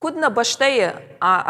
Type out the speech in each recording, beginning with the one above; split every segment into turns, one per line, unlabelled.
Куыд нӕ бӕстӕйы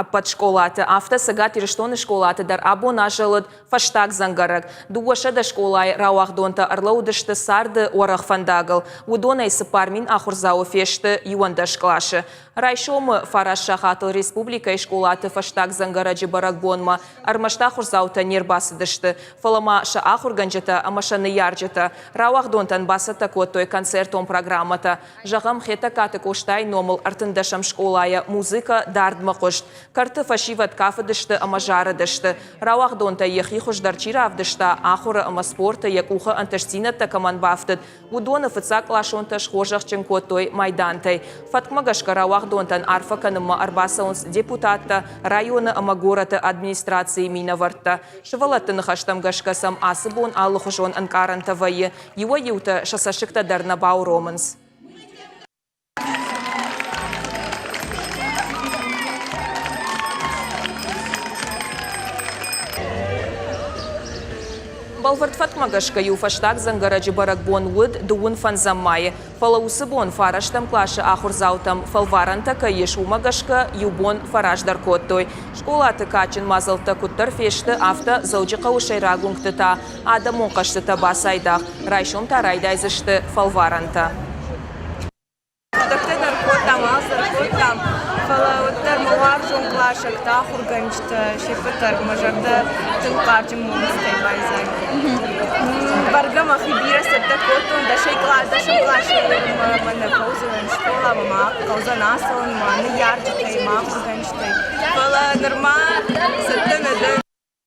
ӕппӕт скъолаты, афтӕ Цӕгат Ирыстоны скъолаты дӕр абон азӕлыд фӕстаг дзӕнгӕрӕг. 200 скъолайы рауагъдонтӕ ӕрлӕууыдысты царды уӕрӕх фӕндагыл. Уыдонӕй 4000 ахуырдзауы фесты 11 къласы. Райсомы фараст сахатыл республикӕйы скъолаты фӕстаг дзӕнгӕрӕджы бӕрӕгбонмӕ ӕрмӕст ахуырдзаутӕ не рбацыдысты, фӕлӕ ма сӕ ахуыргӕнджытӕ ӕмӕ сӕ ныййарджытӕ. Рауагъдонтӕн бацӕттӕ кодтой концертон программӕтӕ. Зӕгъӕм, Хетӕгкаты Къостайы номыл ӕртындӕсӕм скъолайӕ музыкӕ дардмӕ хъуыст. Кӕрты фӕсивӕд кафыдысты ӕмӕ зарыдысты. Рауагъдонтӕй йӕхи хуыздӕр чи равдыста, ахуыры ӕмӕ спорты йӕ къухы ӕнтыстдзинӕдтӕ кӕмӕн бафтыд, уыдоны фыццагкъласонтӕ схорзӕхджын кодтой майдантӕй. Фӕткмӕ гӕсгӕ рауагъдонтӕн арфӕ кӕнынмӕ ӕрбацӕуынц депутаттӕ, районы ӕмӕ горӕты администрацийы минӕвӕрттӕ. Сывӕллӕтты ныхӕстӕм гӕсгӕ сӕм ацы бон алыхуызон ӕнкъарӕнтӕ вӕййы. Иуӕй-иутӕ сӕ цӕссыгтӕ дӕр нӕ бауромынц. Бӕлвырд фӕткмӕ гӕсгӕ-иу фӕстаг дзӕнгӕрӕджы бӕрӕгбон уыд дыууын фӕндзӕм майы. Фӕлӕ уыцы бон фарӕстӕм къласы ахуырдзаутӕм фӕлварӕнтӕ кӕй ис, уымӕ гӕсгӕ иу бон фӕраздӕр кодтой. Скъолаты кадджын мадзӕлттӕ куыддӕр фесты, афтӕ Дзӕуджыхъӕуы сӕйраг уынгты та адӕмон хъӕзтытӕ бацайдагъ. Райсом та райдайдзысты фӕлварӕнтӕ.
Хъуыддӕгтӕ дӕр кодтам, алцыдӕр кодтам, фӕлӕ уӕддӕр мӕ уарзон къласӕгтӕ, ахуыргӕнджытӕ се ппӕт дӕр мӕ зӕрдӕ тынг хъарджын монцтӕй байдзаг. Бӕргӕ мӕхи бирӕ цӕттӕ кодтон, дӕсӕй кълас, дӕсӕм къласы мӕ нӕ фӕуыдзӕн скъоламӕ, мӕ хъӕудзӕн ацӕуын мӕ ныййарджытӕй, мӕ ахуыргӕнджытӕй. Фӕлӕ нырма цӕттӕ нӕ дӕн.